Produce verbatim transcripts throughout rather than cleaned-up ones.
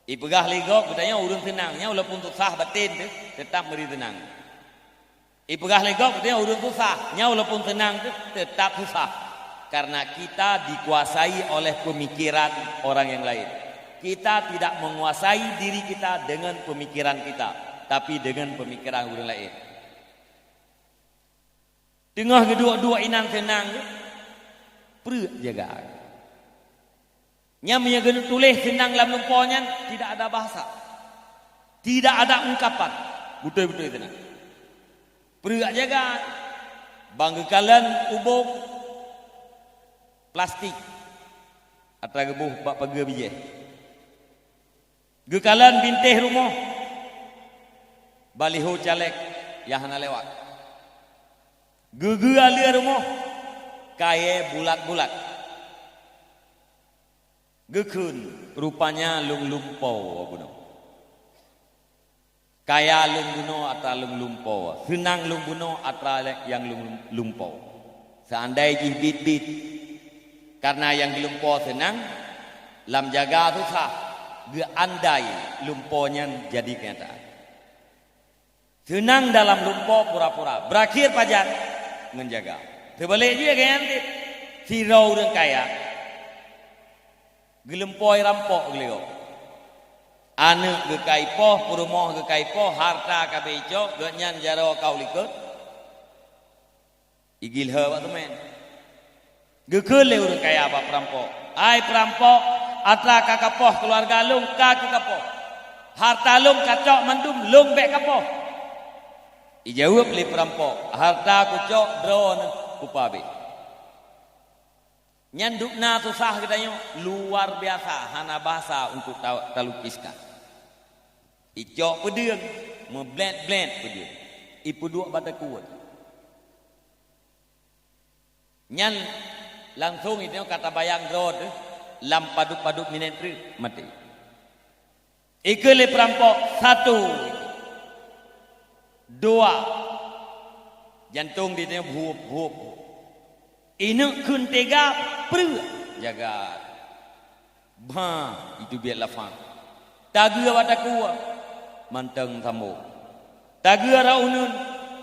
Ipeugah lé gob geutanyoe ureuëng seunang, nyan walaupun susah batin teuh, teutap meuri seunang. Ipeugah lé gob geutanyoe ureuëng susah, nyan walaupun seunang teuh, teutap susah. Karena kita dikuasai oleh pemikiran orang yang lain. Kita tidak menguasai diri kita dengan pemikiran kita, tapi dengan pemikiran ureuëng laén. Teungoh geuduek-duek inan seunang, preuek jaga. Nyan meunyoe geutuléh seunang lam lumpoe nyan, tidak ada bahasa, tidak ada ungkapan. Beutôi-beutôi seunang. Preuek jaga, ban geukalon ubông plastik atra geuboh bak pageue bijéh. Geukalon bintéh rumoh, baliho caleg nyang hana lewat. Geugeue aleue rumoh, kayée bulat-bulat. Geukheun, rupanya lôn lumpoe bunoe. Kaya lôn bunoe atra lôn lumpoe, seunang lôn bunoe atra nyang lôn lumpoe. Seandai jih biet-biet, karena nyang geulumpoe seunang, lam jaga susah, geuandai lumpoe nyan jadi keunyataan. Seunang dalam lumpoe pura-pura, beurakhir pajan ngon jaga. Seubalek jih geuh nyan cit, sidroe ureuëng kaya geulumpoe rampok geuligoe. Aneuëk geukai poh, peurumoh geukai poh, hareuta ka beuicok, gobnyan jaroe ka u likot. Igil he bak teumèn. Geukheun lé ureuëng kaya bak peurampok, "Hai peurampok, atra ka kapoh keuluwarga lôn, ka keukapoh. Hareuta lôn kacok mandum, lôn bék kapoh." Ijaweueb lé peurampok, "Hareuta kucok droeneuh kupabéh." Nyan dubna susah geutanyoe luar biasa, hana bahasa untuk ta-, talukiskan. Icok peudeueng, meublét-blét peudeueng. Ipeuduek bak takue. Nyan langsong inoe ka tabayang droe teuh lam padub-padub minét treuk maté. Ikheun lé peurampok, "Satu, dua." Jantong di tanyoe buhop-buhop. Ineuk kheun teuga, preuek jaga. Bah, itu biet lafang. Tageue bak takue, mantong sambong. Tageue rot uneuen,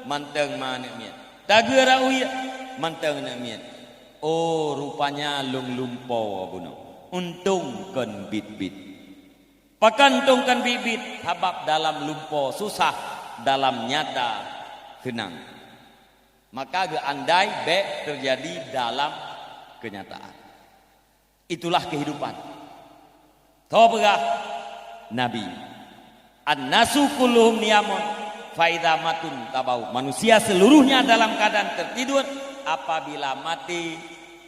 mantong ma aneuk miet. Tageue rot uyeuk, mantong aneuk miet. Oh, rupanya lôn lumpoe bunoe. Untông kon biet-biet. Pakon untông kon biet-biet? Sabab dalam lumpoe susah, dalam nyata seunang. Maka geuandai bék teujadi dalam keunyataan. Itulah kehidupan. Tho peugah Nabi, "An-nasu kulluhum niyamun, fa idza matu inqata'u." Manusia seluruhnya dalam keadaan tertidur, apabila mati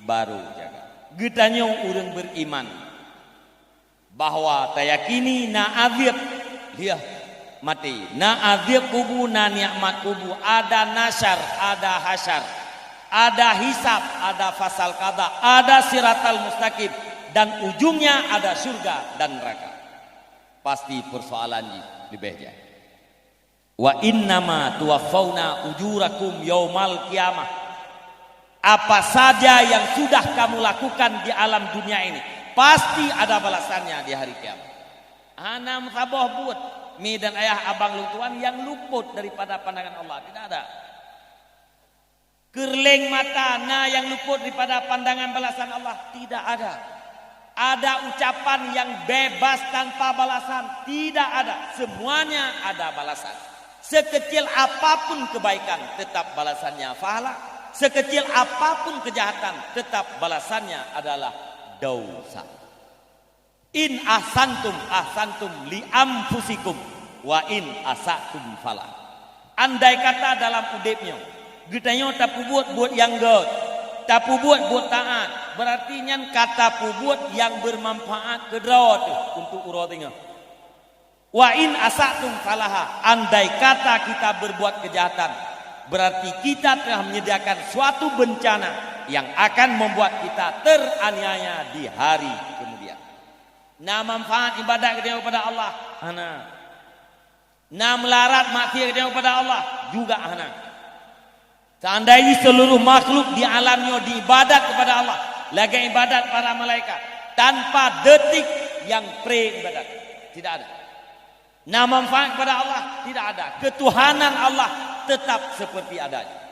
baru jaga. Geutanyoe ureuëng beriman bahwa tayakini na azab lheueh maté, na azab kubu, na nikmat kubu, ada nasyar, ada hasyar, ada hisab, ada fasal qada, ada siratal mustaqim, dan ujungnya ada syurga dan neraka. Pasti persoalan jih leubeh jai. "Wa innama tuwaffauna ujurakum yaumal qiyamah." Apa saja yang sudah kamu lakukan di alam dunia ini, pasti ada balasannya di hari kiamat. Hana meusaboh buet, mi dan ayah, abang lôn tuan, yang luput daripada pandangan Allah. Tidak ada. Keureuléng mata na nyang luput daripada pandangan balasan Allah? Tidak ada. Ada ucapan yang bebas tanpa balasan? Tidak ada. Semuanya ada balasan. Sekecil apapun kebaikan, tetap balasannya pahala. Sekecil apapun kejahatan, tetap balasannya adalah dosa. "In ahsantum, ahsantum li anfusikum, wa in asa'tum falah." Andai kata dalam udeb nyoe, geutanyoe tapeubuet buet nyang gét, tapeubuet buet taát, beurati nyan ka tapeubuet nyang beumanfaat keu droe teuh untuk uroe teungoh. "Wa in asa'tum falaha," andai kata kita berbuat kejahatan, berarti kita telah menyediakan suatu bencana yang akan membuat kita teraniaya di hari kemudian. Na manfaat ibadat geutanyoe kepada Allah? Hana. Na meularat maksiat geutanyoe kepada Allah? Juga hana. Seandai jih seluruh makhluk di alam nyoe diibadat kepada Allah, lagée ibadat para malaikat, tanpa detik nyang pré ibadat, Tidak ada. Na manfaat kepada Allah? Tidak ada. Ketuhanan Allah tetap seperti adanya.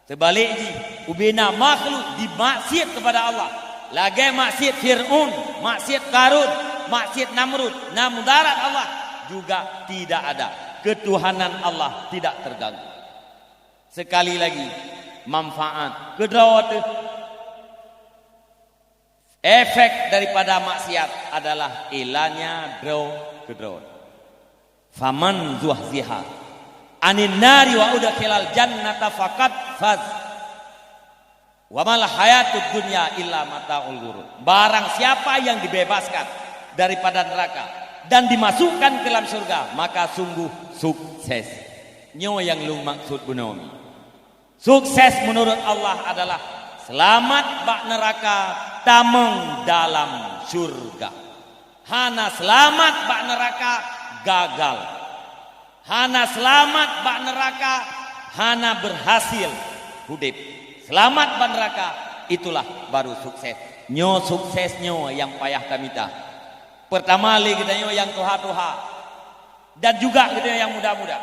Seubalik jih, ubena makhluk jimaksiat kepada Allah, lagée maksiat Fir'aun, maksiat Qarun, maksiat Namrud, na mudarat Allah juga tidak ada. Ketuhanan Allah tidak terganggu. Sekali lagi, manfaat keudroe teuh. Efek daripada maksiat adalah ilanya droe keudroe. Faman zuhziha anin nari wa udkhilal jannata faqad faz. Wa mal hayatud dunya illa mataul ghurur. Barang siapa yang dibebaskan daripada neraka dan dimasukkan ke dalam surga, maka sungguh sukses. Nyoe nyang lôn maksud bunoe. Sukses menurut Allah adalah seulamat bak neuraka, tamong dalam syurga. Hana seulamat bak neuraka, gagal. Hana seulamat bak neuraka, hana berhasil udeb. Seulamat bak neuraka, itulah baru sukses. Nyoe sukses nyoe nyang payah tamita. Peurtama lé geutanyoe nyang tuha-tuha dan juga geutanyoe nyang muda-muda.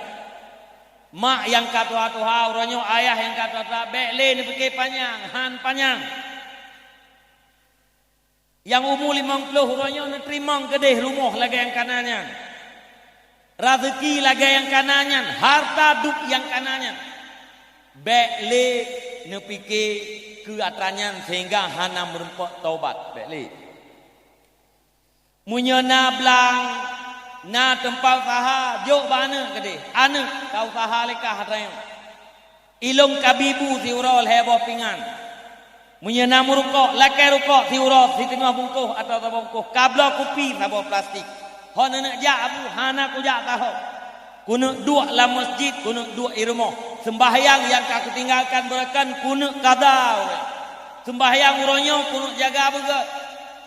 Mak nyang ka tuha-tuha uroe nyoe, ayah nyang ka tuha-tuha, bék lé neupike panyang, han panyang. Nyang umu limong ploh uroe nyoe neuteurimong keudeh rumoh lagée nyang kana nyan, raseuki lagée nyang kana nyan, hareuta duek nyang kana nyan. Bék lé neupike keu atra nyan sehingga hana meurumpok taubat. Bék lé. Meunyoe na blang, na teumpat useuha, jok bak aneuëk keudeh. Aneuëk, ta useuha lé kah atra nyoe. Ilong ka bi bu siuroe lhée boh pingan. Meunyoe na meurukok, lakée rukok siuroe siteungoh bungkôh atawa saboh bungkôh. Ka bloe kupi saboh plastik. Hon aneuëk jak, abu, hana kujak tahom. Keuneuk duek lam masjid, keuneuk duek i rumoh. Seumbahyang nyang ka kutinggalkan beureukan keuneuk kada. Seumbahyang uroe nyoe keuneuk jaga beugét.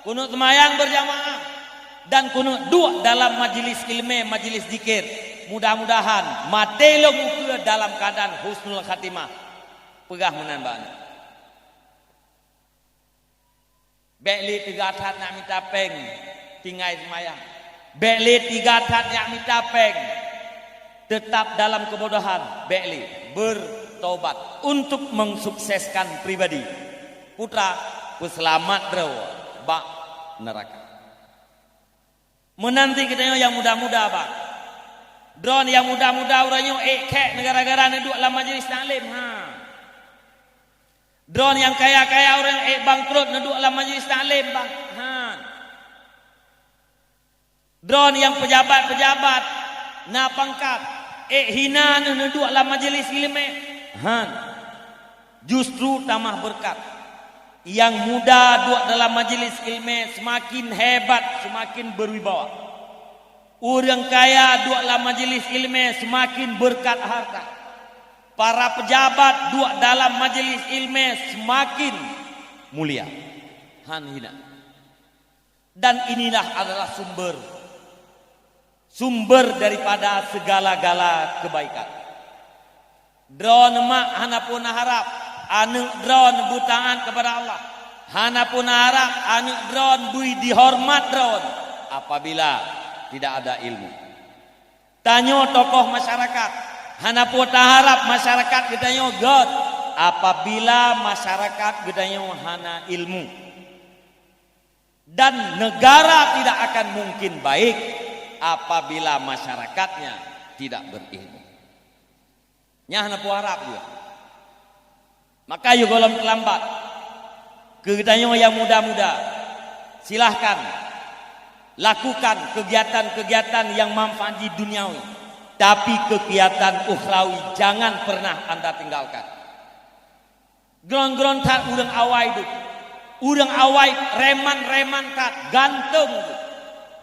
Keuneuk seumayang beurjamaah dan keuneuk duek dalam majlis ileumé, majlis zikir. Mudah-mudahan maté lom ukeue dalam keuadaan husnul khatimah. Peugah meunan bak aneuëk. Bék lé teuga that nak mita péng tinggai seumayang. Bék lé teuga that nak mita péng teutap dalam keubodohan. Bék lé, beurtaubat untuk mensukseskan pribadi. Putra, peuseulamat droe bak neuraka. Meunan cit geutanyoe nyang muda-muda, bah. Droeneuh nyang muda-muda uroe nyoe ék khék gara-gara neuduek lam majlis taklim, ha. Droeneuh nyang kaya-kaya uroe nyoe ék bangkrot neuduek lam majlis taklim, bah. Ha. Droeneuh nyang peujabat-peujabat na pangkat, ék hina neuh neuduek lam majlis ileumé. Han. Justru tamah beureukat. Nyang muda duek dalam majlis ileumé seumaken hebat, seumaken beuwibawa. Ureuëng kaya duek lam majlis ileumé seumaken beureukat hareuta. Para peujabat duek dalam majlis ileumé seumaken mulia. Han hina. Dan inilah adalah sumber, sumber daripada segala-gala kebaikan. Droeneuh mak hana puna harab aneuëk droeneuh beutaát kepada Allah. Hana puna harab aneuëk droeneuh bui dihoreumat droeneuh apabila tidak ada ilmu. Tanyoe tokoh masyarakat, hana puna harab masyarakat geutanyoe gét apabila masyarakat geutanyoe hana ilmu. Dan negara tidak akan mungkin baik apabila masyarakatnya tidak berilmu. Nyan hana peuharab juga. Maka yôh gohlom teulambat. Keu geutanyoe nyang muda-muda, silahkan lakukan kegiatan-kegiatan yang manfaat di duniawi, tapi kegiatan ukhrawi jangan pernah anda tinggalkan. Gron-gron that ureuëng awai deuh. Ureuëng awai reman-reman that, gantong deuh.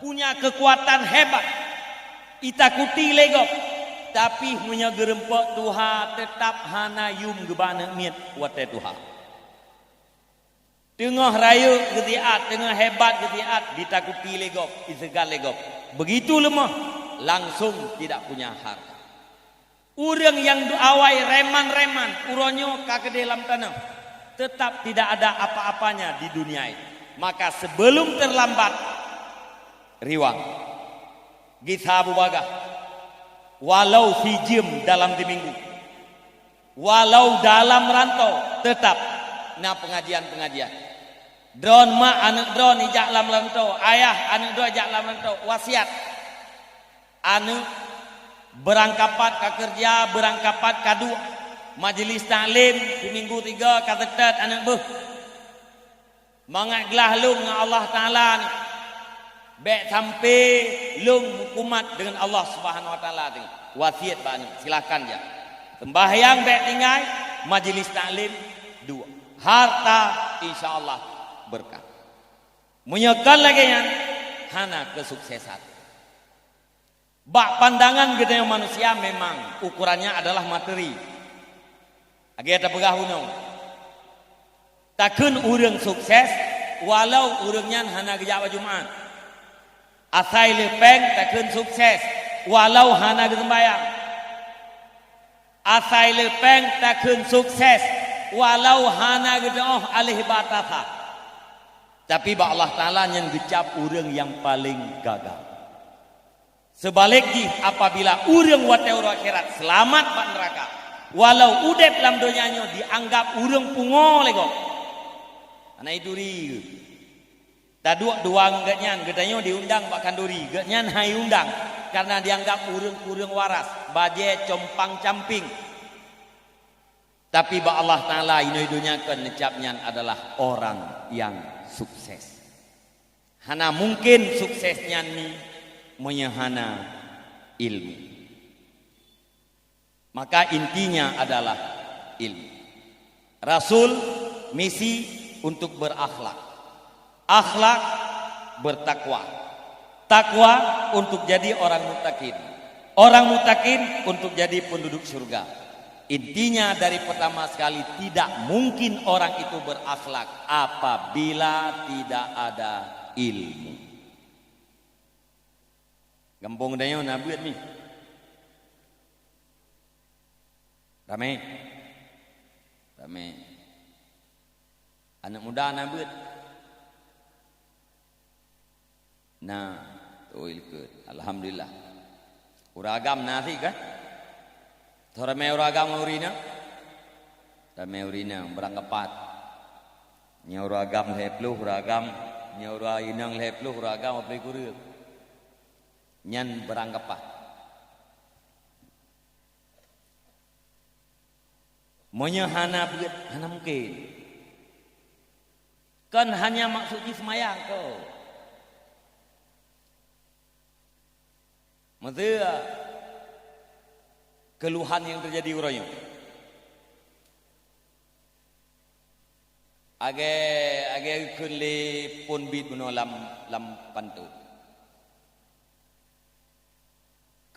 Punya keukuatan hebat. Itakuti lé gob. Tapi meunyoe geurumpok tuha, teutap hana yum geuba aneuëk miet watée tuha. Teungoh rayeuk geusiat, teungoh hebat geusiat, ditakuti lé gob, iseugan lé gob. Begitu leumoh, langsung tidak punya harta. Ureuëng nyang awai reman-reman uroe nyoe ka keudeh lam tanoh, teutap tidak ada apa-apanya di dunia ini. Maka sebelum terlambat, riwang. Gisa bubagaih, walau sijeuem dalam siminggu, walau dalam rantau, teutap na peungajian-peungajian. Droeneuh mak aneuëk droeneuh ijak lam rantau, ayah aneuëk droeneuh ijak lam rantau, wasiat. Aneuëk beurangkapat ka keureuja, beurangkapat ka duek, majelis taklim siminggu tiga ka seutôt aneuëk beuh. Mangat glah lôn ngon Allah Taala nyoe, bék sampai lôn meukumat deungon Allah Subhanahu Wa Taala teuh. Wasiat bak nyoe, silakan jak. Seumbahyang bék tinggai, majelis taklim duek. Harta, insya Allah, beureukat. Meunyoe kon lagée nyan, hana keusuksesan. Bak pandangan geutanyoe manusia memang ukurannya adalah materi. Lagée tapeugah unoe, takheun ureuëng sukses walau ureuëng nyan hana geujak bak Jumat. Asai le péng takheun sukses walau hana geuseumbahyang. Asai le péng takheun sukses walau hana geuteuoh aléh batasan. Tapi bak Allah Taala nyan geucap ureuëng nyang paleng gaga. Seubalek jih, apabila ureuëng watée uroe akhirat seulamat bak neuraka, walau udeb lam donya nyoe dianggap ureuëng pungo lé gob. Hana iduri. Taduek dua ngon geuhnyan, geutanyoe diundang bak khanduri, geuhnyan hai undang, karena dianggap ureuëng-ureuëng waras, bajée compang-camping. Tapi bak Allah Taala inoe donya kon neucap nyan adalah orang yang sukses. Hana mungken sukses nyan mi meunyoe hana ilmu. Maka intinya adalah ilmu. Rasul misi untuk berakhlak. Akhlak bertakwa. Takwa untuk jadi orang muttaqin. Orang muttaqin untuk jadi penduduk syurga. Intinya dari pertama sekali tidak mungkin orang itu berakhlak apabila tidak ada ilmu. Gampông tanyoe na beuet mi. Ramé. Ramé. Aneuëk muda na beuet. Na, tui likot. Alhamdulillah. Ureuëng agam na sit kan? Tho ramé ureuëng agam ngon ureuëng inong? Ramé ureuëng inong, beurangkapat. Nyoe ureuëng agam lhée ploh ureuëng agam, nyoe ureuëng inong lhée ploh ureuëng agam, apalagi kureueng. Nyan beurangkapat. Meunyoe hana beuet, hana mungken. Kon hanya maksud jih seumayang ko. Meuseu keuluhan nyang teujadi uroe nyoe. Agée, agée geukheun lé phon biet bunoe lam, lam pantot.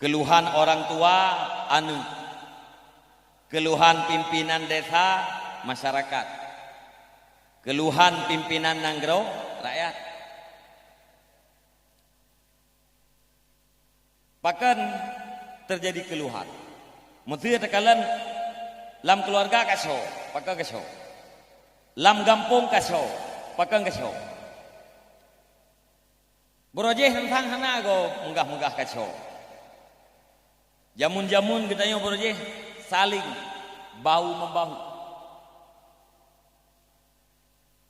Keuluhan orang tua, aneuëk. Keuluhan pimpinan desa, masyarakat. Keuluhan pimpinan nanggroe, rakyat. Pakon teujadi keuluhan? Meuseu takalon lam keuluwarga ka soe, pakon ka soe? Lam gampông ka soe, pakon ka soe? Beurojéh teuntang hana goe meugah-meugah ka soe. Jameun-jameun geutanyoe beurojéh saléng bahu-membahu.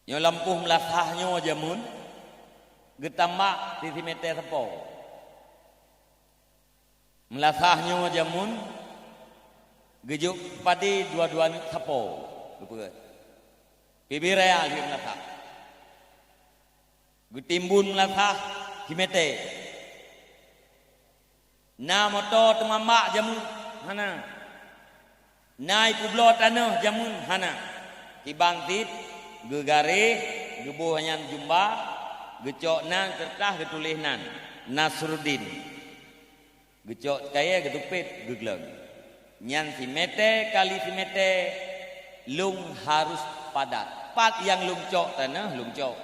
Nyoe lampôh meulasah nyoe jameun geutambak simeutée sapo. Meulasah nyoe jameun geujok padé dua-dua neuk sapo geupeugét. Pibée raya lheueh meulasah. Geutimbun meulasah simeutée. Na moto teumambak jameun? Hana. Na ipeubloe tanoh jameun? Hana. Kiban cit geugaréh, geuboh nyan jumba, geucok nan keureutah geutuléh nan Nasruddin. Geucok kayée geutupét geugleueng. Nyan simeutée kali simeutée lôn harôh padat. Pat nyang lôn cok tanoh lôn cok.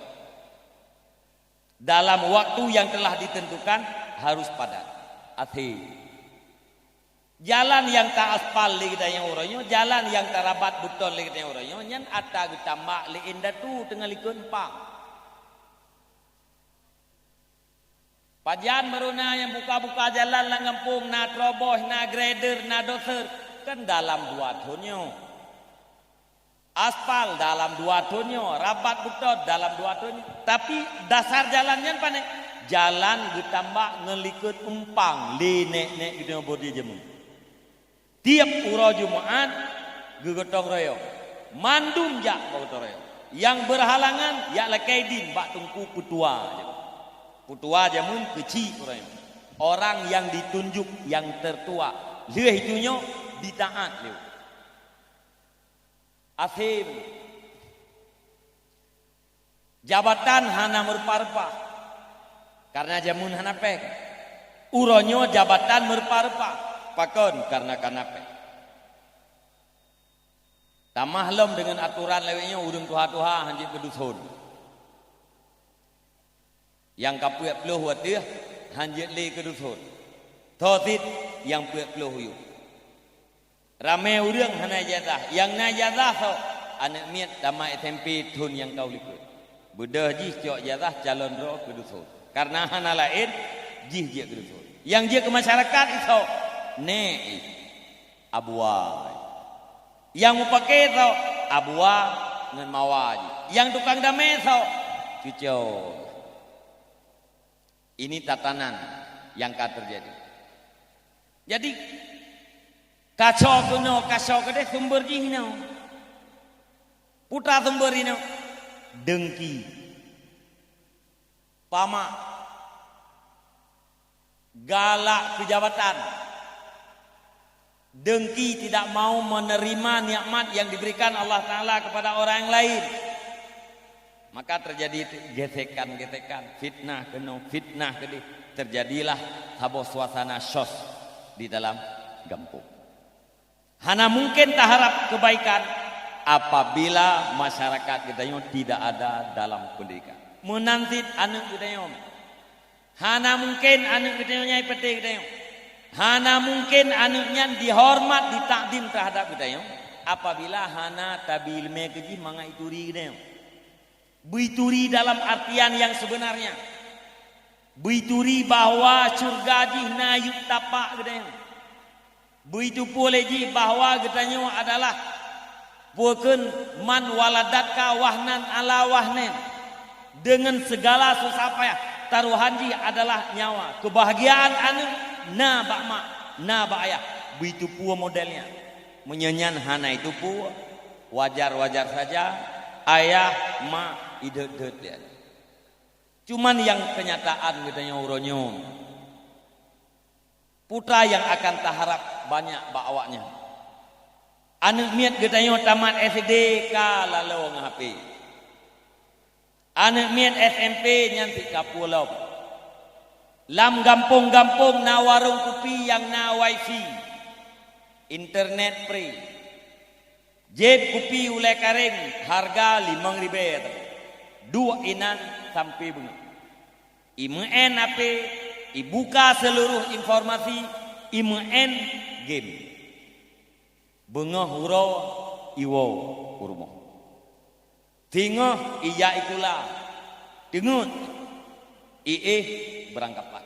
Dalam waktu nyang teulah ditentukan harôh padat. Até. Jalan nyang ta-aspal lé geutanyoe uroe nyoe, jalan nyang tarabat beutôi lé geutanyoe uroe nyoe, nyan atra geutambak lé indatu teungoh likot pang. Pajan barô na nyang buka-buka jalan lam gampông, na teurobos, na grader, na doser, kan dalam dua thon nyoe. Aspal dalam dua thon nyoe, rabat beutot dalam dua thon nyoe. Tapi dasar jalan nyan pané? Jalan geutambak ngon likot umpang lé nèk-nèk geutanyoe bodi jameun. Tiep uroe Jumat geugotong royong, mandum jak bak gotong royong. Nyang beurhalangan jak lakèe idin bak teungku peutua jameun. Peutua jameun keuchik uroe nyoe. Orang yang ditunjuk yang tertua, lheueh itu nyoe ditaát lé. Asém. Jabatan hana meurupa-rupa, karena jameun hana péng. Uroe nyoe jabatan meurupa-rupa, pakon? Karena ka na péng. Tamah lom deungon atoran lawét nyoe, ureuëng tuha-tuha hanjeuet keu duson. Nyang ka peuet ploh watèe hanjeuet lé keu duson. Tho cit nyang peuet ploh yôh. Ramé ureuëng hana ijazah, nyang na ijazah soe? Aneuëk miet tamat S M P thon nyang ka u likot. Beudôh jih cok ijazah calon droe keu duson. Karena hana laén, jih jeuet keu duson. Nyang jeuet keu masyarakat isoe? Nèk ih. Abua. Nyang mupake soe? Abua ngon mawa jih. Nyang tukang damé soe? Cuco. Ini tatanan nyang ka teujadi. Jadi, kaco keunoe, kaco keudeh sumber jih inoe. Peue sumber inoe? Dengki. Pamak. Galak keu jabatan. Dengki, tidak mau menerima nikmat yang diberikan Allah Taala kepada orang yang lain. Maka terjadi gesekan-gesekan, fitnah keunoe, fitnah keudeh. Terjadilah saboh suasana sos di dalam gampông. Hana mungkin taharap kebaikan apabila masyarakat geutanyoe tidak ada dalam pendidikan. Meunan cit aneuëk geutanyoe. Hana mungkin aneuëk geutanyoe nyan ipatéh geutanyoe. Hana mungkin aneuëk nyan dihormat, ditakdim terhadap geutanyoe apabila hana tabi iéleumé keu jih mangat ituri geutanyoe. Beuturi dalam artian yang sebenarnya. Beuturi bahwa syeuruga jih na yup tapak geutanyoe. Beuteupeue lé jih bahwa geutanyoe adalah peue kheun, "Man waladatka wahnan ala wahnin." Deungon segala susah payah, tarohan jih adalah nyawa. Keubahgiaan aneuëk na bak mak, na bak ayah. Beuteupeue model nyan. Meunyoe nyan hana iteupeue, wajar-wajar saja ayah, mak ideuet-deuet lé aneuëk. Cuman nyang keunyataan geutanyoe uroe nyoe, peue nyang akan taharap banyak bak awaknyan. Aneuëk miet geutanyoe tamat S D ka laloe ngon H P. Aneuëk miet S M P nyan cit ka pulo. Lam gampông-gampông na warong kupi nyang na wifi, internet free. Jieb kupi ulèe kareng hareuga limong ribèe, duek inan sampoe beungoh. Imeu'en H P, ibuka seuluruh informasi, imeu'en game. Beungoh uroe iwoe u rumoh. Singoh ijak ikula, teungeut, iéh beurangkapat.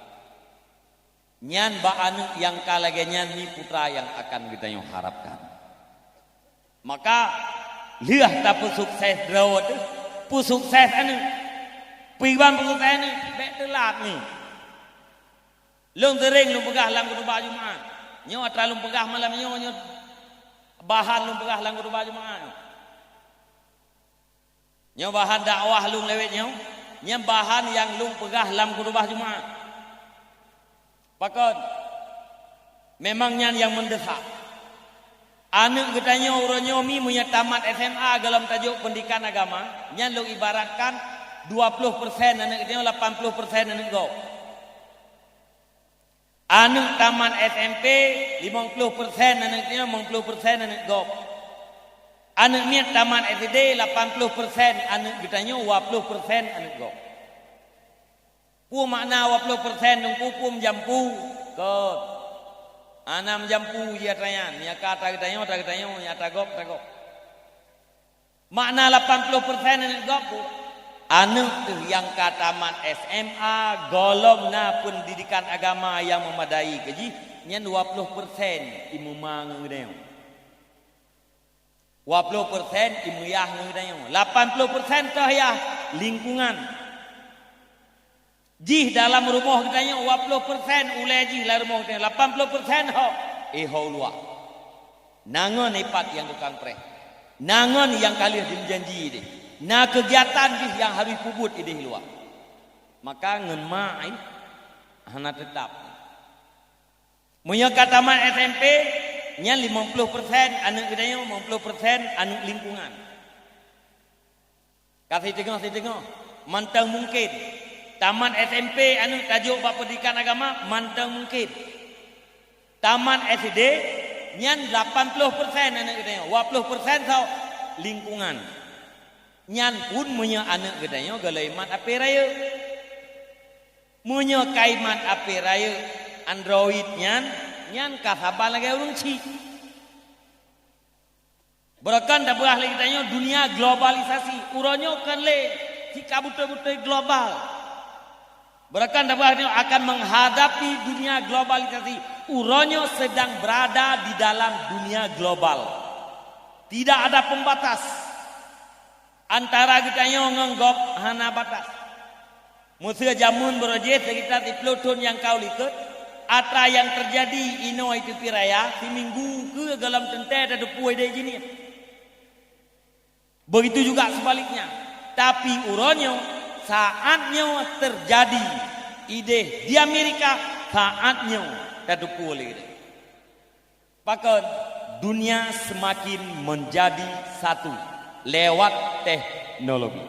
Nyan bak aneuëk nyang ka lagèe nyan nyoe peue nyang akan geutanyoe harapkan. Maka lheueh tapeusukses droe teuh, peusukses aneuëk. Peuiban peusukses aneuëk, bèk teulat nyoe. Lôn seuréng lôn peugah lam khutubah Jumat. Nyoe atra lôn peugah malam nyoe, nyoe bahan lôn peugah lam khutubah Jumat. Nyoe bahan dakwah lôn lawét nyoe, nyan bahan nyang lôn peugah lam khutubah Jumat. Pakon? Memang nyan nyang meundesak. Aneuëk geutanyoe uroe nyoe mi meunyoe tamat S M A gohlom tajok peundidikan agama, nyan lôn ibaratkan dua ploh persen aneuëk geutanyoe, lapan ploh persen aneuëk gob. Aneuëk tamat S M P, limong ploh persen aneuëk geutanyoe, limong ploh persen aneuëk gob. Aneuëk miet tamat S D, lapan ploh persen aneuëk geutanyoe, dua ploh persen aneuëk gob. Peue makna dua ploh persen, Teungku, peue meujampu? Kon. Hana meujampu jih atra nyan, nyang ka atra geutanyoe, atra geutanyoe, nyang atra gob, atra gob. Makna lapan ploh persen aneuëk gob, Bu. Aneuk teuh nyang ka tamat S M A, gohlom na peundidikan agama nyang meumadai keu jih, nyan dua ploh persen imeuma ngon geutanyoe. Dua ploh persen imeuyah ngon geutanyoe. Lapan ploh persen toh yah lingkungan. Jih dalam rumoh geutanyoe, dua ploh persen ulée jih lam rumoh geutanyoe, lapan ploh persen ho, eh, ho luwa. Na ngon ipat nyang tukang preh. Na ngon nyang ka lheueh jimeujanji deh. Na keugiatan jih nyang harôh peubuet ideh luwa. Maka ngon mak, eh, hana teutap. Meunyoe ka tamat S M P, nyan limong ploh persen aneuk geutanyoe, limong ploh persen aneuk lingkungan. Ka siteungoh-siteungoh, mantong mungken. Tamat S M P aneuk tajok bak peundidikan agama, mantong mungken. Tamat S D, nyan lapan ploh persen aneuk geutanyoe, dua ploh persen soe, lingkungan. Nyan pun meunyoe aneuk geutanyoe golom imat H P rayeuk. Meunyoe ka imat H P rayeuk Android nyan, nyan ka saban lagée ureuëng chik. Beureukan tapeugah lé geutanyoe dunia globalisasi. Uroe nyoe kon lé sika beutôi-beutôi global. Beureukan tapeugah geutanyoe akan menghadapi dunia globalisasi. Uroe nyoe sedang berada di dalam dunia global. Tidak ada pembatas. Antara geutanyoe ngon gob hana batas. Meuseu jameun barô jih seukita siplôh thon nyang ka u likot, atra nyang teujadi inoe Ethiopia Raya, siminggu keu gohlom teuntée tateupeue ideh jih nyan. Begitu juga sebaliknya. Tapi uroe nyoe, saát nyoe teujadi ideh di Amerika, saát nyoe tateupeue lé ideh. Pakon? Dunia semakin menjadi satu lewat teknologi.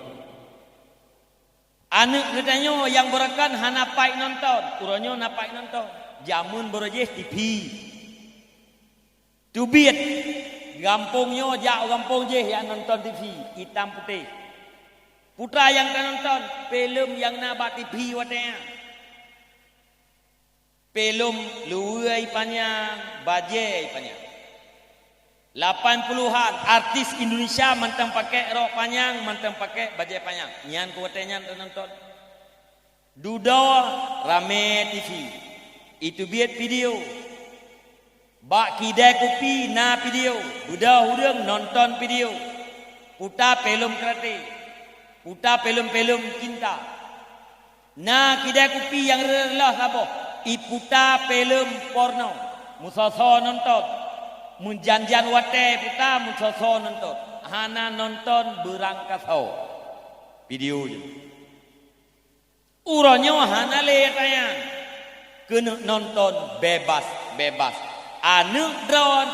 Aneuk geutanyoe nyang beureukan hana paih nonton, uroe nyoe na paih nonton. Jameun barô jih T V. Teubiet, gampông nyoe jak u gampông jih nyang nonton T V, itam putéh. Peue nyang tanonton, filem nyang na bak T V watée nyan. Filem luweue panyang, bajée panyang. Lapan puluhan, artis Indonesia mantong pakai rok panyang, mantong pakai bajée panyang. Nyan keu watée nyan tanonton. Dudoe ramé T V. Iteubiet video. Bak kidai kupi na video. Beudôh ureuëng nonton video. Puta filem karate. Puta filem-filem cinta. Na kidai kupi nyang reuloh saboh, iputa filem porno, meusoe-soe nonton. Meujan-jan watée puta meusoe-soe nonton. Hana nonton beurangkasoe. Video jih. Uroe nyoe hana lé tanyang. Keuneuk nonton bebas-bebas. Aneuk droe,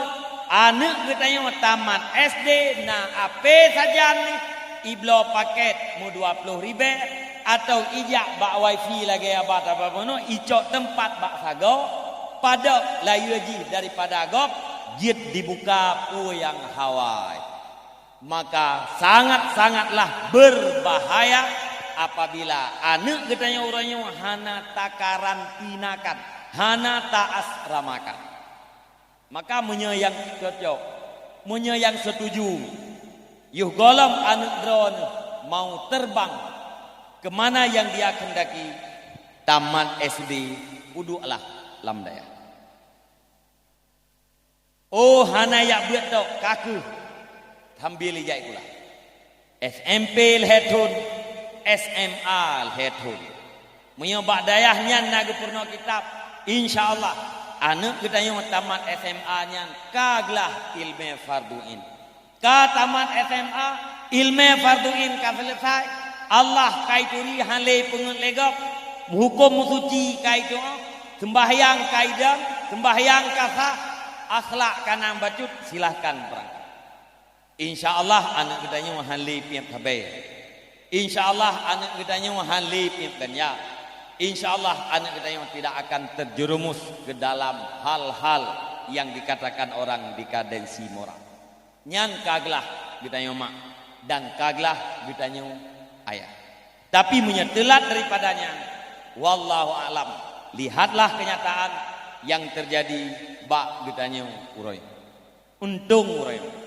aneuk geutanyoe tamat S D na H P sajan, ibloe paket meudua ploh ribée, atawa ijak bak wifi lagée abah tabah bunoe, icok teumpat bak sagoe, padok layeue jih daripada gob, jeuet dibuka peue nyang hawa. Maka sangat-sangatlah berbahaya apabila aneuk geutanyoe uroe nyoe hana takarantinakan, hana taasramakan. Maka meunyoe nyang cocok, meunyoe nyang setuju, yoh gohlom aneuk droeneuh mau terbang ke mana yang dia kehendaki, tamat S D, peudueklah lam dayah. Oh, hana jak beuet tok, ka kheueh. Sambil ijak sikula. S M P lhée thon, S M A lhée thon. Meunyoe bak dayah nyan na geupeurunoe kitab, insya Allah, aneuk geutanyoe tamat S M A nyan ka glah ileumé fardhu ain. Ka tamat S M A, ileumé fardhu ain ka seuleusai, Allah ka ituri han lé peungeut lé gob, meuhuköm meusuci ka itu'oh, seumbahyang ka idong, seumbahyang ka sah, akhlak ka na bacut, silahkan beurangkat. Insya Allah aneuk geutanyoe han lé piep sabe. Insya Allah aneuk geutanyoe han lé piep ganja. Insya Allah aneuk geutanyoe tidak akan terjerumus ke dalam hal-hal yang dikatakan orang dekadensi moral. Nyan ka glah geutanyoe mak dan ka glah geutanyoe ayah. Tapi meunyoe teulat daripada nyan, wallahu a'lam, lihatlah kenyataan yang terjadi bak geutanyoe uroe nyoe. Untông uroe nyoe,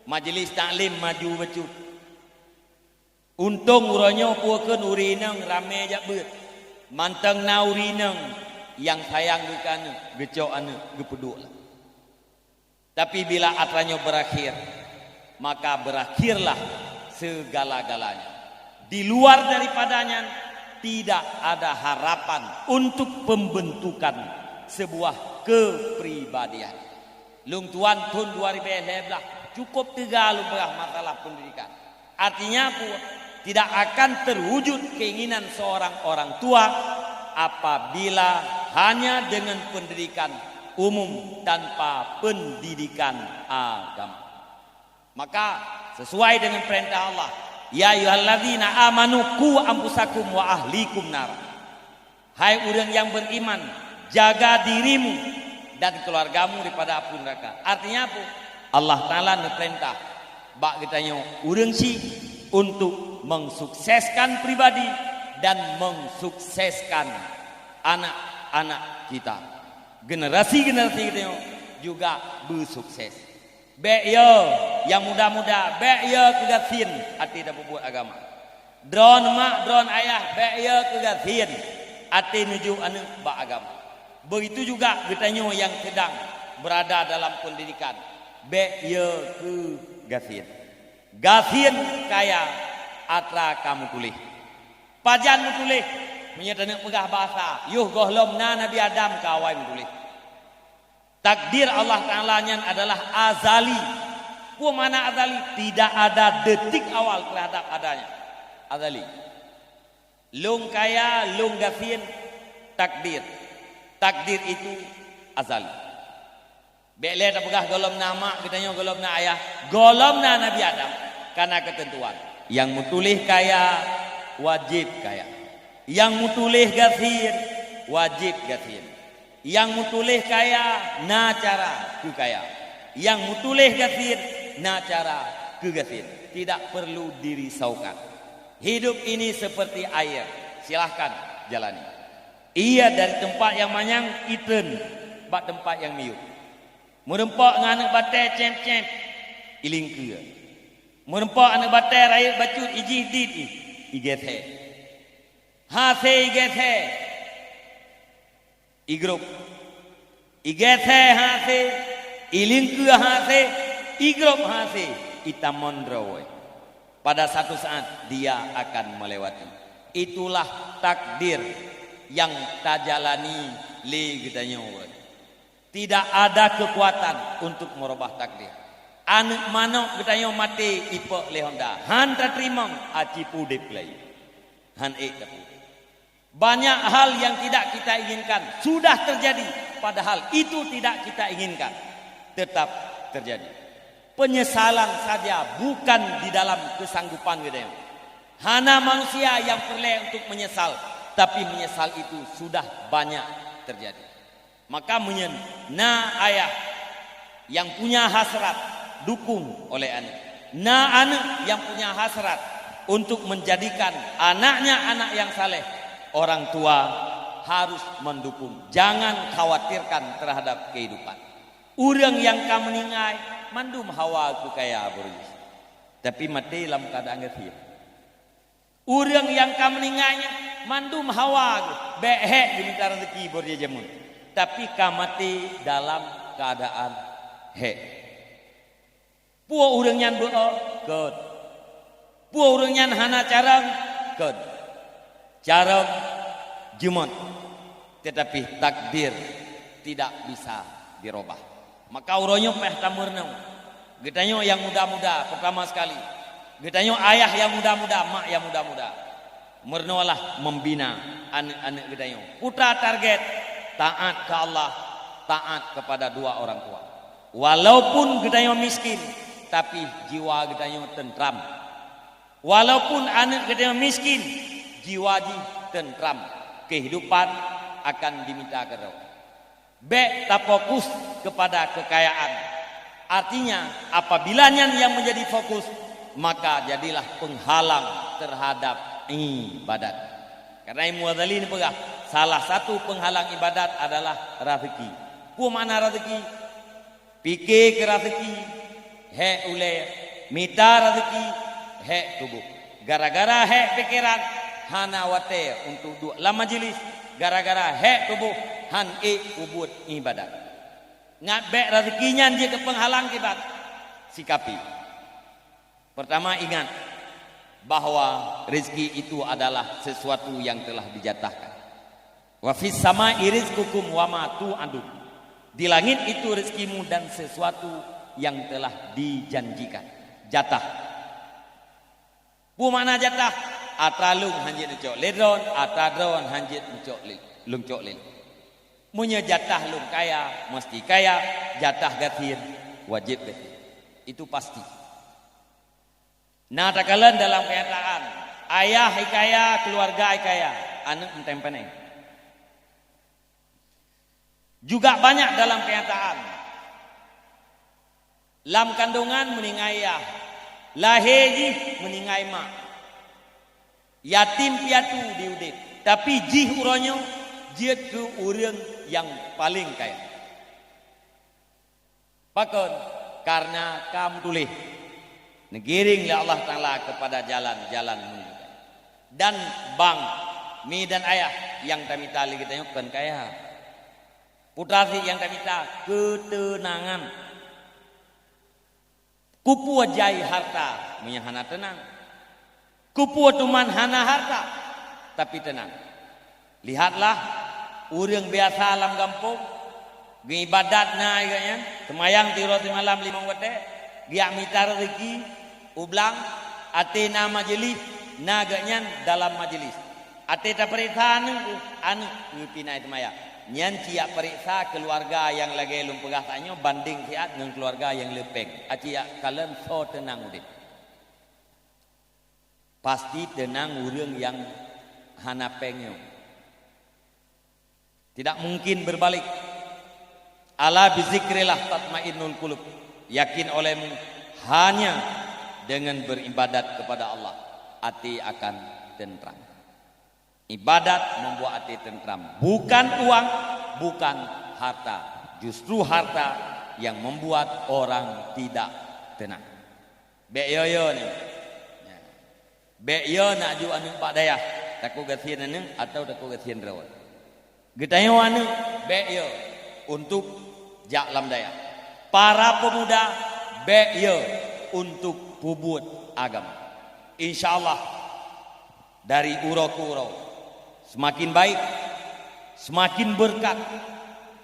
majlis taklim maju bacut. Untông uroe nyoe peue kheun ureueng inong ramé jak beuet. Mantong na ureueng inong nyang sayang geuh keu aneuk, geucok aneuk, geupeuduek lah. Tapi bila atra nyoe berakhir, maka berakhirlah segala-galanya. Di luar daripada nyan, tidak ada harapan untuk pembentukan sebuah kepribadian. Lôn tuan thôn dua ribèe lhèe blah, cukup teuga lôn peugah masalah pendidikan. Artinya apa? Tidak akan terwujud keinginan seorang orang tua apabila hanya dengan pendidikan umum tanpa pendidikan agama. Maka, sesuai dengan perintah Allah, "Ya ayyuhalladzina amanu qu anfusakum wa ahlikum nara." Hai ureueng nyang beriman, jaga dirimu dan keluargamu daripada api neraka. Artinya apa? Allah Taala neupeurintah bak geutanyoe ureueng syiek untuk mensukseskan pribadi dan mensukseskan anak-anak kita. Generasi-generasi geutanyoe juga beusukses. Bèk yo, nyang muda-muda, bèk yo keu gasien até tapeubuet agama. Droeneuh mak, droeneuh ayah, bèk yo keu gasien até neujok aneuk bak agama. Begitu juga geutanyoe nyang sedang berada dalam pendidikan, bèk yo keu gasien. Gasien kaya atra ka meutuléh. Pajan meutuléh? Meunyoe taneuk peugah bahasa, yoh gohlom na Nabi Adam ka awai meutuléh. Takdir Allah Taala nyan adalah azali. Peue makna azali? Tidak ada detik awal terhadap adanya. Azali. Lôn kaya, lôn gasien, takdir. Takdir itu azali. Bèk lé tapeugah gohlom na mak geutanyoe, gohlom na ayah, gohlom na Nabi Adam. Kana keuteuntuan. Nyang meutuléh kaya, wajéb kaya. Nyang meutuléh gasien, wajéb gasien. Nyang meutuléh kaya na cara keu kaya. Nyang meutuléh gasien na cara keu gasien. Tidak perlu dirisaukan. Hidup ini seperti air. Silahkan jalani. Ia dari tempat yang manyang itreun bak tempat yang miyueb. Meureumpok ngon aneuk batèe cém-cém, ilingkeue. Meureumpok aneuk batèe rayeuk bacut ijih dit ih, igèsè. Hasé igèsè. Igrôp. Igèsè hasé, ilingkeue hasé, igrôp hasé, itamong droe. Pada satu saat dia akan melewati. Itulah takdir yang tajalani lé geutanyoe. Tidak ada kekuatan untuk merubah takdir. Aneuk manok geutanyoe maté ipok lé honda, han tateurimong aci peudép lé. Han ék tapeudép. Banyak hal yang tidak kita inginkan sudah terjadi, padahal itu tidak kita inginkan, tetap terjadi. Penyesalan saja bukan di dalam kesanggupan geutanyoe. Hana manusia yang peureulèe untuk menyesal, tapi menyesal itu sudah banyak terjadi. Maka meunyoe na ayah yang punya hasrat dukung oleh aneuk, na aneuk yang punya hasrat untuk menjadikan anaknya anak yang saleh, orang tua harus mendukung. Jangan khawatirkan terhadap kehidupan. Ureueng nyang ka meuninggai mandum hawa keu kaya beureuguih, tapi maté lam keuadaan gasien. Ureueng nyang ka meuninggai nyan mandum hawa geuh, bèk hék geumita raseuki bak jameun, tapi ka maté dalam keuadaan hék. Peue ureueng nyan beu-o? Kheun. Peue ureueng nyan hana carông? Kheun. Carông, jeumot. Tetapi takdir tidak bisa dirubah. Maka uroe nyoe payah tameurunoe. Geutanyoe nyang muda-muda, pertama sekali. Geutanyoe ayah nyang muda-muda, mak nyang muda-muda. Meurunoelah membina aneuk-aneuk geutanyoe. Putra target, taat keu Allah, taat kepada dua orang tua. Walaupun geutanyoe miskin, tapi jiwa geutanyoe tentram. Walaupun aneuk geutanyoe miskin, jiwa jih tentram. Kehidupan akan dimita keudroe. Bèk tafokus kepada kekayaan. Artinya, apabila nyan yang menjadi fokus, maka jadilah penghalang terhadap ibadat. Karena Imam Ghazali neupeugah, salah satu penghalang ibadat adalah raseuki. Peue makna raseuki? Pike keu raseuki, hék ulèe, mita raseuki, hék tuboh. Gara-gara hék pikeran, hana watée untuk duek lam majelis. Gara-gara hék tuboh, han ék peubuet iébadat. Ngat bék raseuki nyan jeuet keu peunghalang kiban. Sikapi. Pertama, ingat bahwa rezeki itu adalah sesuatu yang telah dijatahkan. "Wa fis sama'i rizqukum wa ma tu'adun." Di langit itu rezekimu dan sesuatu yang telah dijanjikan. Jatah. Peue makna jatah? Atra lôn hanjeuet neucok lé droen, atra droen hanjeuet neucok lé, lôn cok lé. Meunyoe jatah lôn kaya, meusti kaya, jatah gasien wajéb gasien. Itu pasti. Na takalon dalam kenyataan, ayah ikaya, keuluwarga ikaya, aneuëk meutem pané. Juga banyak dalam kenyataan, lam kandongan meuninggai yah, lahé jih meuninggai mak, yatim piatu di udeb, tapi jih uroe nyoe jeuet keu ureuëng nyang paleng kaya. Pakon? Karena ka meutuléh, neugiring lé Allah Taala keupada jalan-jalan meuninggai. Dan bang, mi dan ayah, nyang tamita lé geutanyoe kon kaya. Putra sit nyang tamita keuteunangan. Kupeue jai harta meunyoe hana teunang? Kupeue teuma hana harta, tapi teunang? Lihatlah, ureuëng biasa lam gampông, geuibadat na geuhnyan, seumayang tiroe simalam limong watée, geujak mita rezeki u blang, até na majelis, na geuhnyan dalam majelis. Até tapeuriksa aneuëk, aneuëk geupinai seumayang. Nyan cit jak peuriksa keuluwarga nyang lagée lôn peugah tanyoe bandeng siat ngon keuluwarga nyang le péng. Aci jak kalon soe teunang udeb. Pasti teunang ureuëng nyang hana péng nyoe. Tidak mungkin berbalik. "Ala bizikrillah tatmainnul qulub." Yakin olehmu, hanya dengan beribadat kepada Allah, até akan tentram. Ibadat membuat até tentram. Bukan uang, bukan harta. Justru harta yang membuat orang tidak tenang. Bék yo-yo ni. Ya. Bék yo nak jok aneuëk bak dayah, takot gasien aneuëk atau takot gasien droe. Geutanyoe aneuëk, bék yo untuk jak lam dayah. Para pemuda, bék yo untuk peubuet agama. Insya Allah, dari uroe keu uroe, semakin baik, semakin berkat,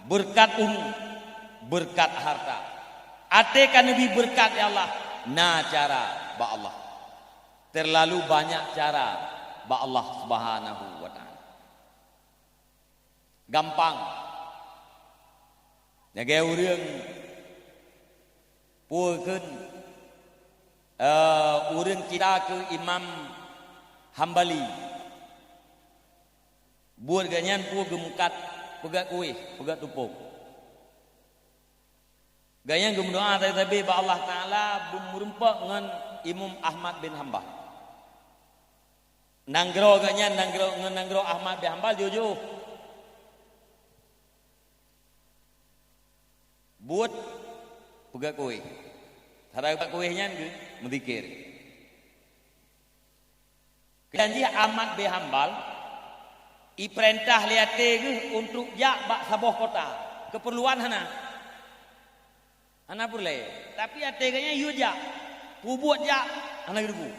berkat umur, berkat harta. Até ka neubi berkat, ya Allah, na cara bak Allah. Terlalu banyak cara bak Allah Subhanahu wa Ta'ala. Gampang. Lagée ureuëng peue kheun, eh, ureuëng cita keu Imam Hambali. Buet geuhnyan peue geumeukat peugét kueh, peugét tupông. Gobnyan geumeudoá sabe-sabe bak Allah Taala beumeurumpok ngon Imam Ahmad bin Hambal. Nanggroe gobnyan nanggroe ngon nanggroe Ahmad bin Hambal jroh-jroh. Buet peugét kueh. Sarai peugét kueh nyan geuh meuzikir. Janji Ahmad bin Hambal, ipeurintah lé até geuh untuk jak bak saboh kota. Keupeurluan hana. Hana peureulée. Tapi até geuhnyan yue jak. Peubuet jak, hana geuteupeue.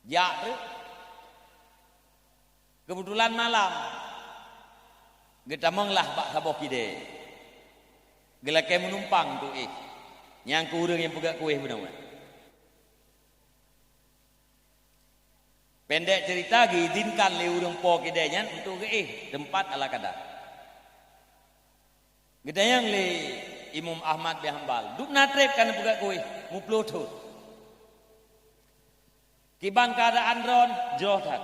Jak treuk. Keubeutulan malam, geutamonglah bak saboh kidée. Geulakée meunumpang untuk éh. Nyang keu ureuëng nyang peugét kueh bunoe. Pendek cerita, geuizinkan lé ureuëng po kidée nyan untuk geuéh teumpat ala kada. Geutanyong lé Imam Ahmad bin Hambal, "Dubna treb ka neupeugét kueh muploh thon. Kiban keuadaan droen?" "Jroh that."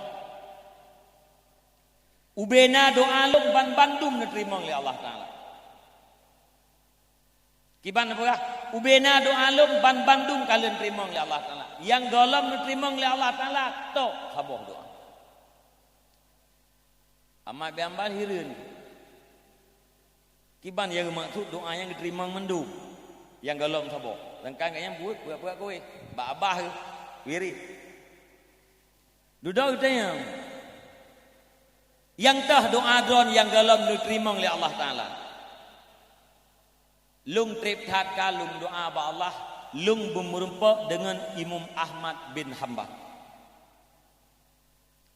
"Ubena doá lôn ban bandum neuteurimong lé Allah Taala." Kiban neupeugah, "Ubena doá lôn ban bandum ka lôn teurimong lé Allah Taala." Nyang gohlom neuteurimong lé Allah Taala tok saboh doá. Ahmad bin Hambal hireuen. Kiban nyang geumaksud doá nyang geuteurimong mandum nyang gohlom saboh. Sedangkan gobnyan buet peugét-peugét kueh. Bak babah geuh, wirit. Dudoe geutanyoe, nyang teuh doa droe nyang gohlom neuteurimong lé Allah Taala. Lôn treb that ka lôn doa bak Allah, lôn beumeurumpok deungon Imam Ahmad bin Hambal.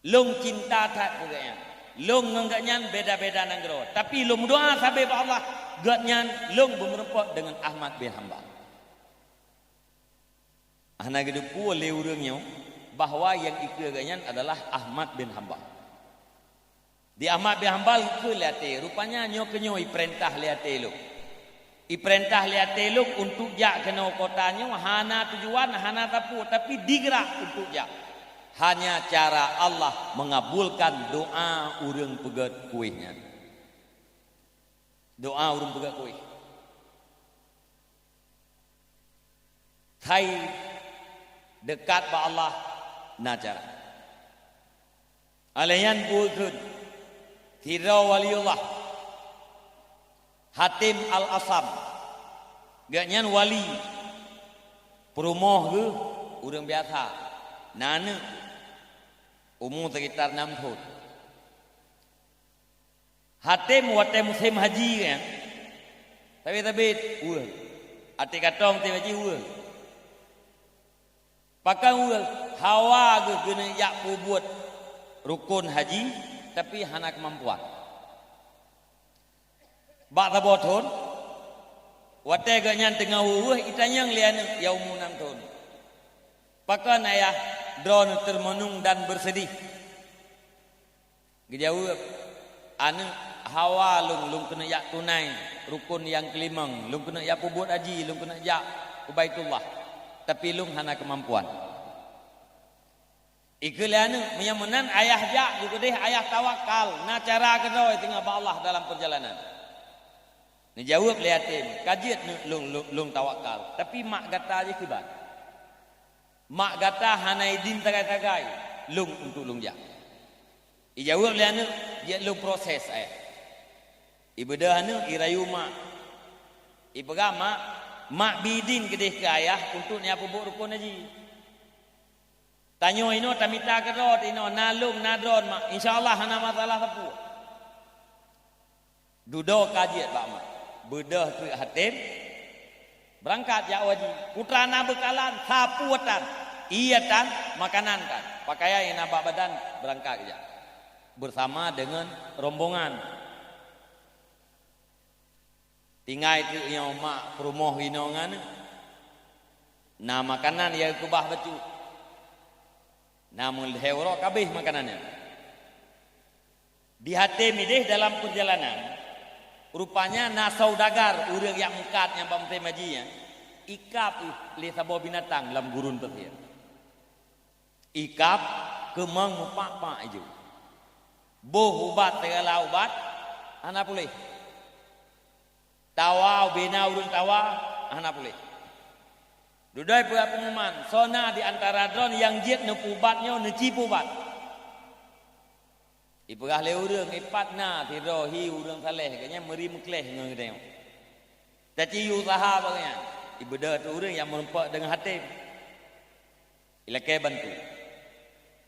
Lôn cinta that keu gobnyan. Lôn ngon gobnyan beda-beda nanggroe, tapi lôn meudoa sabe bak Allah, gobnyan lôn beumeurumpok deungon Ahmad bin Hambal. Hana geuteupeue lé ureuëng nyoe bahwa nyang ikeue gobnyan adalah Ahmad bin Hambal. Di Ahmad bin Hambal geukheun lé até, rupanya nyoe keunyoe ipeurintah lé até lôn. Ipeurintah lé até lôn untuk jak keunoe kota nyoe hana tujuan, hana sapeue, tapi digeurak untuk jak. Hanya cara Allah mengabulkan doa ureuëng peugét kueh nyan. Doa ureuëng peugét kueh. Hai dekat bak Allah na cara. Alaihan bukon sidroe waliullah Hatim Al-Asam. Gobnyan wali, peurumoh geuh ureuëng biasa, na aneuëk, umu sekitar enam thon. Hatem watée musém haji nyan, sabé-sabé weueh. Até katong musém haji weueh. Pakon weueh? Hawa geuh geuneuk jak peubuet rukon haji, tapi hana keumampuan. Bak saboh thon, watée gobnyan teungoh weueh-weueh, itanyong lé aneuëk nyang umu enam thon, "Pakon ayah droeneuh teureunung dan beuseudeh?" Geujaweueb, "Aneuëk, hawa lôn, lôn keuneuk jak tunai rukon nyang keulimong, lôn keuneuk jak peubuet haji, lôn keuneuk jak u Baitullah, tapi lôn hana keumampuan." Ikeue lé aneuëk, "Meunyoe meunan ayah jak, jeuet keudeh ayah tawakal, na cara keudroe teungoh bak Allah dalam peurjalanan." Neujaweueb lé Hatem, "Ka jeuet neuëk lôn, lôn, lôn tawakal, tapi mak gata jih kiban? Mak gata hana idin sagai-sagai lôn untuk lôn jak." Ijaweueb lé aneuëk, "Jeuet lôn proses, ayah." Ibeudôh aneuëk, irayu mak. Ipeugah, "Mak, mak bi idin keudeh keu ayah untuk neujak peubuet rukon haji. Tanyoe inoe tamita keudroe teuinoe, na lôn, na droeneuh, mak. Insya Allah hana masalah sapeue." Dudoe ka jeuet bak mak. Beudôh treuk Hatem, beurangkat jak u haji. Putra na beukalan, sapeue tan, ié tan, makanan tan, pakaian nyang na bak badan, beurangkat jak beusama deungon rombongan. Tinggai treuk nyoe mak peurumoh inoe ngon aneuëk. Na makanan nyang geukeubah bacut. Na meulhèe uroe ka abéh makanan nyan. Di Hatem ideh dalam peurjalanan, rupanya na saudagar ureuëng nyang meukat nyang bak musém haji nyan, ikab lé saboh binatang lam gurun pasé. Ikab keumong meupak-pak ijo. Boh ubat sigala ubat, hana puléh. Tawa, ubena ureuëng tawa, hana puléh. Dudoe peugah peunguman, "Soe na di antara droeneuh nyang jeuet neupeuubat nyoe, neuci peuubat?" Ipeugah lé ureuëng, "Ipat na sidroe hi ureuëng saleh, gobnyan meuri meukleh ngon geutanyoe. Taci yue useuha bak gobnyan." Ibeudôh treuk ureuëng nyang meurumpok deungon Hatem. Ilakée bantu.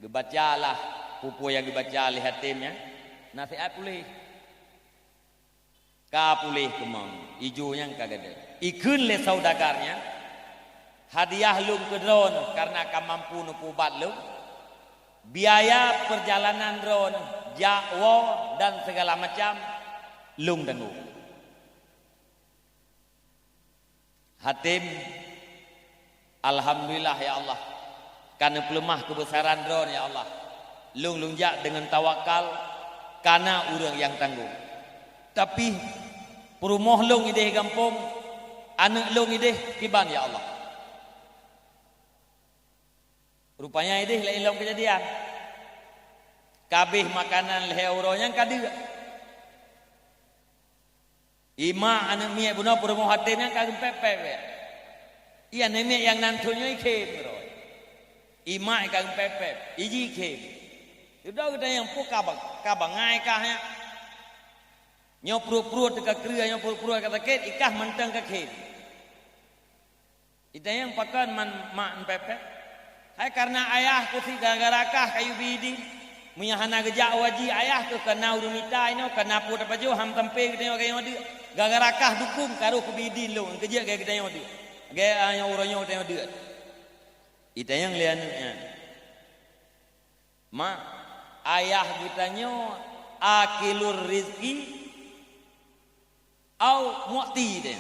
Geubacalah peue-peue nyang geubaca lé Hatem nyan, naseuhat puléh. Ka puléh keumong, ijo nyang ka gadôh. Ikheun lé saudagar nyan, "Hadiah lôn keu droeneuh kareuna ka mampu neupeuubat lôn. Biaya peurjalanan droeneuh, jak woe dan sigala macam, lôn tanggong." Hatem, "Alhamdulillah, ya Allah, ka neupeuleumah keubeusaran droeneuh, ya Allah. Lôn, lôn jak deungon tawakal, ka na ureuëng nyang tanggong. Tapi, peurumoh lôn ideh gampông, aneuëk lôn ideh kiban, ya Allah." Rupanya ideh laén lom keujadian. Ka abéh makanan lhée uroe nyang ka deuk. Imak aneuëk miet bunoe peurumoh Hatem nyan ka geumpép-pép, ya. Iya aneuëk miet nyang nan thon nyoe ikhém keudroe. Imak ka geumpép-pép, iji ikhém. Dudoe geutanyoe peue ka ba-, ka bangai kah nyan. Nyoe pruet-pruet teuka kreueh, nyoe pruet-pruet ka sakét, ikah mantong ka khém. Itanyong pakon man mak neupép-pép? Hai kareuna ayah keuh sit gara-gara kah kayue bi idin. Meunyoe hana geujak u haji ayah keuh, kana ureuëng mita inoe, kana peue tapajoh, han sampoe geutanyoe kayue deuk. Gara-gara kah dukung karoh keubi idin lôn, keujeuet keu geutanyoe deuk. Geu-, a, nyoe uroe nyoe geutanyoe deuk. Itanyong lé aneuëk nyan, "Mak, ayah geutanyoe akilur rizki au mu'ti?"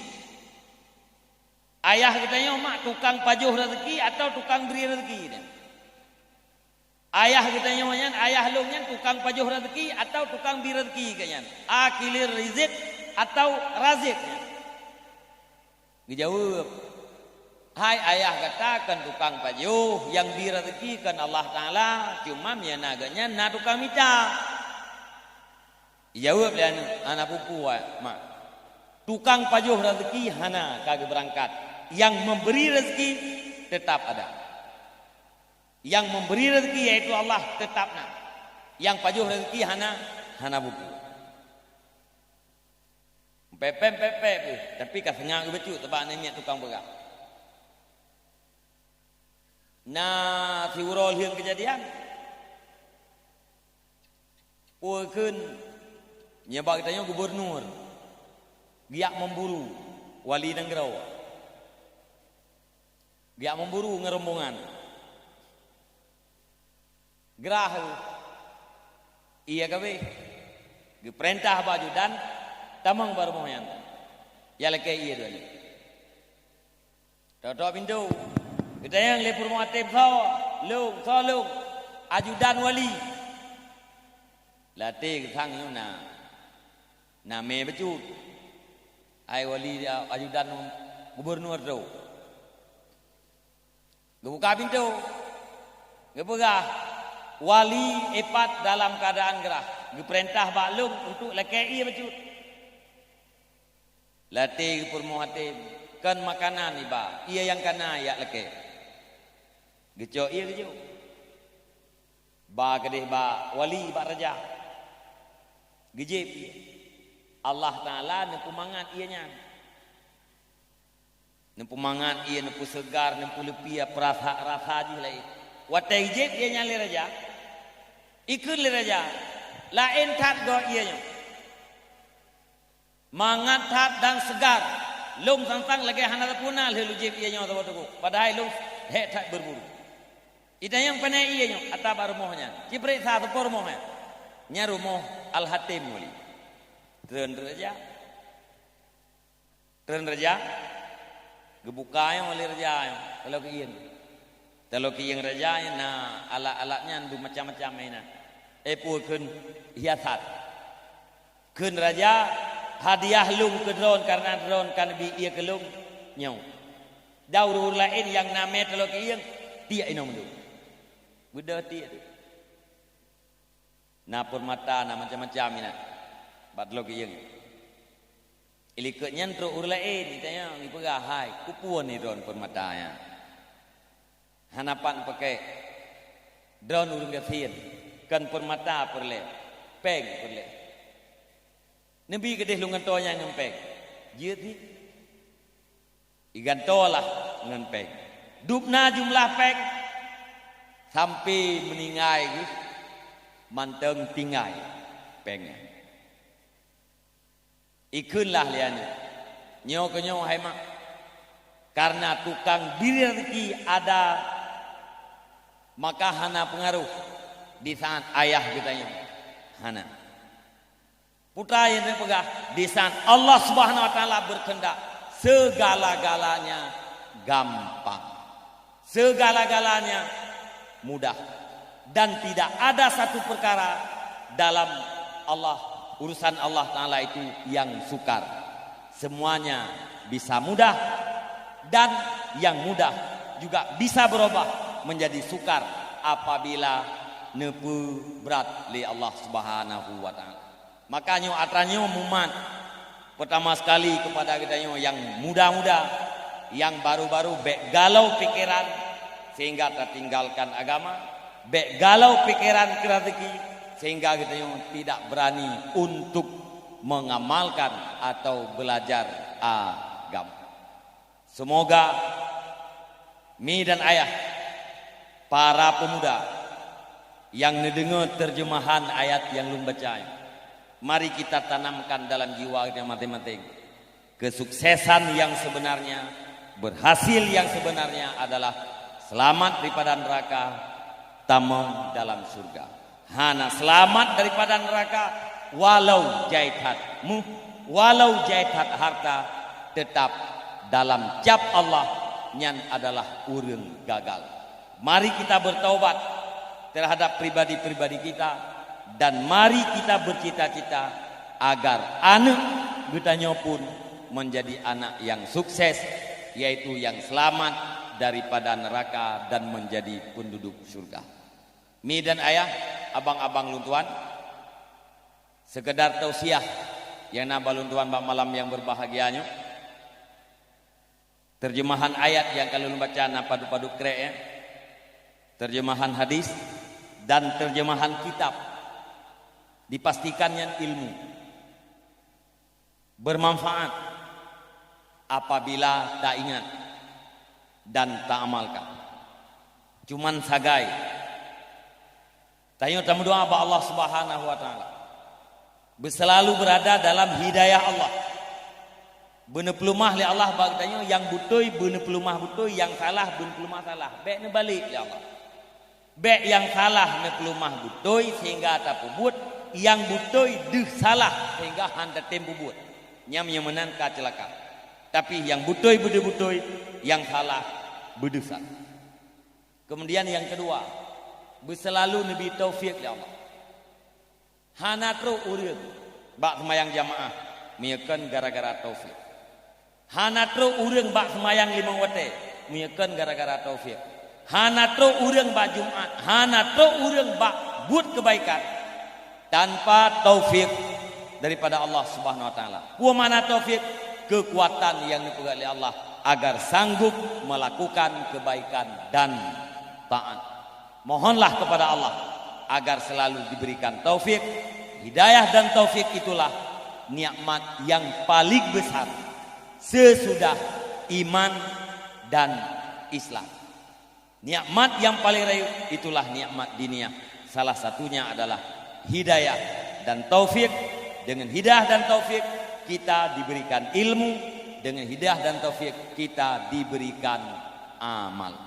Ayah geutanyoe, mak, tukang pajoh rezeki atau tukang bri rezeki nyan? Ayah geutanyoe nyan, ayah lôn nyan tukang pajoh rezeki atau tukang bri rezeki geuh nyan? Akilir rizik atau razik nyan? Geujaweueb, "Hai ayah gata kon tukang pajoh, nyang bri rezeki kon Allah Taala, cuma meunyoe na geuh nyan na tukang mita." Ijaweueb lé aneuëk, "Hana peue-peue, mak. Tukang pajoh rezeki hana ka geubeurangkat. Nyang meubri rezeki teutap ada. Nyang meubri rezeki, yaitu Allah, teutap na. Nyang pajoh rezeki hana, hana peue-peue." Pepeng-pepeng pih, tapi ka seungab geubacut teubak aneuk miet tukang peugah. Na siuroe lheueh keujadian. Peue kheun, nyoe bak geutanyoe gubernur geujak memburu wali nanggroe. Geujak memburu ngon rombongan. Geurhah, ié ka abéh. Geupeurintah bak ajudan, "Tamong bak rumoh nyan, jak lakée ié droeneuh." Tok-tok pintoe. Geutanyong lé peurumoh até, "Soe?" "Lôn." "Soe lôn?" "Ajudan wali." Lam até geusang nyoe na, na mé bacut. "Hai wali, ajudan gubernur tu." Geubuka pintoe. Geupeugah, "Wali ipat dalam keuadaan geurhah. Geupeurintah bak lôn untuk lakée ié bacut." Lam até geupeurumoh até, "Kon makanan iba, ié nyang kana jak lakée." Geucok ié geujok. Ba keudeh bak wali, bak raja. Geujieb ié. Allah Taala neupeumangat ié nyan. Neupeumangat ié, neupeuseugar, neupeuleupie peurasa-rasa jih laén. Watée jieb ié nyan lé raja, ikheun lé raja, "Laén that goe ié nyoe. Mangat that dan seugar. Lôn sang-sang lagée hana sapeue na lheueh lôn jieb ié nyoe saboh teungku. Padahai lôn hék that beuburu." Itanyong, "Pane ié nyoe?" "Ata bak rumoh nyan." Jipeuriksa sapeue rumoh nyan. "Nyan rumoh Al-Hatim, wali." Treun raja. Treun raja, geubuka nyoe lé raja nyoe, taloe keuieng. Taloe keuieng raja nyoe na alat-alat nyan dum macam-macam inan. Eh, peue kheun, hiasan. Kheun raja, "Hadiah lôn keu droen kareuna droen ka neubi ié keu lôn nyoe. Dan ureuëng laén nyang na mé taloe keuieng, tiek inoe mandum." Beudôh tiek. Na peurmata, na macam-macam inan bak taloe keuieng. Ilikot nyan trok ureuëng laén, itanyong, ipeugah, "Hai, keupeue ni droen peurmata nyan? Hana pat peuke. Droen ureuëng gasien, kon peurmata peureulée, péng peureulée. Neubi keudeh lôn gantoe nyan ngon péng." Jeuet jih. Igantoe lah ngon péng. Dub na jumlah péng, sampai meuninggai geuh mantong tinggai péng nyan. Ikheun lah lé aneuëk, "Nyoe keuh nyoe, hai mak, kareuna tukang bri rezeki ada, maka hana peungaroh di saat ayah geutanyoe hana." Peue nyang neupeugah, di saat Allah Subhanahu wa Taala berkehendak, segala-galanya gampang. Segala-galanya mudah. Dan tidak ada satu perkara dalam Allah, urusan Allah Taala itu yang sukar. Semuanya bisa mudah, dan yang mudah juga bisa berubah menjadi sukar apabila neupeubrat lé Allah Subhanahu wa Taala. Maka nyoe atra nyoe mumat, pertama sekali kepada geutanyoe nyang muda-muda, nyang baru-baru, bék galau pikeran sehingga tatinggalkan agama, bék galau pikeran keu rezeki sehingga geutanyoe tidak berani untuk mengamalkan atau belajar agama. Semoga mi dan ayah Para pemuda nyang neudeungoe teurjeumahan ayat nyang lôn baca nyoe, mari kita tanamkan dalam jiwa geutanyoe maséng-maséng. Kesuksesan yang sebenarnya, berhasil yang sebenarnya adalah selamat daripada neraka, tamong dalam surga. Hana selamat daripada neraka, walau jai that méuh, walau jai that harta, tetap dalam cap Allah, nyan adalah ureuëng gagal. Mari kita bertaubat terhadap pribadi-pribadi kita, dan mari kita bercita-cita agar aneuk geutanyoe pun menjadi anak yang sukses, yaitu yang selamat daripada neraka dan menjadi penduduk surga. Mi dan ayah, abang-abang lôn tuan, sekedar tausiah nyang na bak lôn tuan bak malam yang berbahagia nyoe. Terjemahan ayat nyang ka lôn baca na padub-padub krek, ya. Terjemahan hadis dan terjemahan kitab. Dipastikan nyan ilmu. Bermanfaat apabila taingat dan taamalkan. Cuman sagai, tanyoe tameudoa bak Allah Subhanahu wa Taala, beuselalu berada dalam hidayah Allah. Beuneupeulumah lé Allah bak geutanyoe, nyang beutôi beuneupeulumah beutôi, nyang salah beuneupeulumah salah. Bék neubalek lé Allah. Bék nyang salah neupeulumah beutôi sehingga tapeubuet, nyang beutôi deuh salah sehingga hana tatem peubuet. Nyam nyang meunan ka ceulaka. Tapi nyang beutôi beudeuh beutôi, nyang salah beudeuh salah. Kemudian yang kedua, beuselalu neubi taufik lé Allah. Hana trok ureuëng bak seumayang jamaah meunyoe kon gara-gara taufik. Hana trok ureuëng bak seumayang limong watée meunyoe kon gara-gara taufik. Hana trok ureuëng bak Jumat, hana trok ureuëng bak buet keubaikan tanpa taufik daripada Allah Subhanahu wa Taala. Peue makna taufik? Keukuatan nyang neupeugét lé Allah agar sanggup melakukan keubaikan dan taát. Mohonlah kepada Allah agar selalu diberikan taufik, hidayah dan taufik itulah nikmat yang paling besar sesudah iman dan Islam. Nikmat yang paling rayeuk itulah nikmat diniyah. Salah satunya adalah hidayah dan taufik. Dengan hidayah dan taufik kita diberikan ilmu, dengan hidayah dan taufik kita diberikan amal.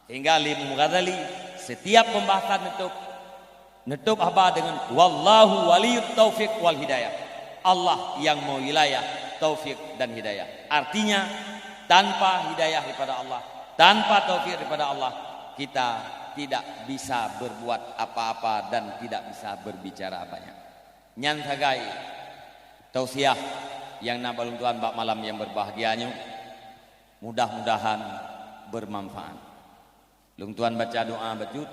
Sehingga Imam Ghazali setiap pembahasan neutôb, neutôb haba dengan, "Wallahu waliyut taufiq wal hidayah." Allah yang mau wilayah, taufik dan hidayah. Artinya, tanpa hidayah daripada Allah, tanpa taufik daripada Allah, kita tidak bisa berbuat apa-apa dan tidak bisa berbicara banyak. Nyan sagai tausiah nyang na bak lôn tuan bak malam yang berbahagia nyoe. Mudah-mudahan bermanfaat. Lôn tuan baca doa bacut.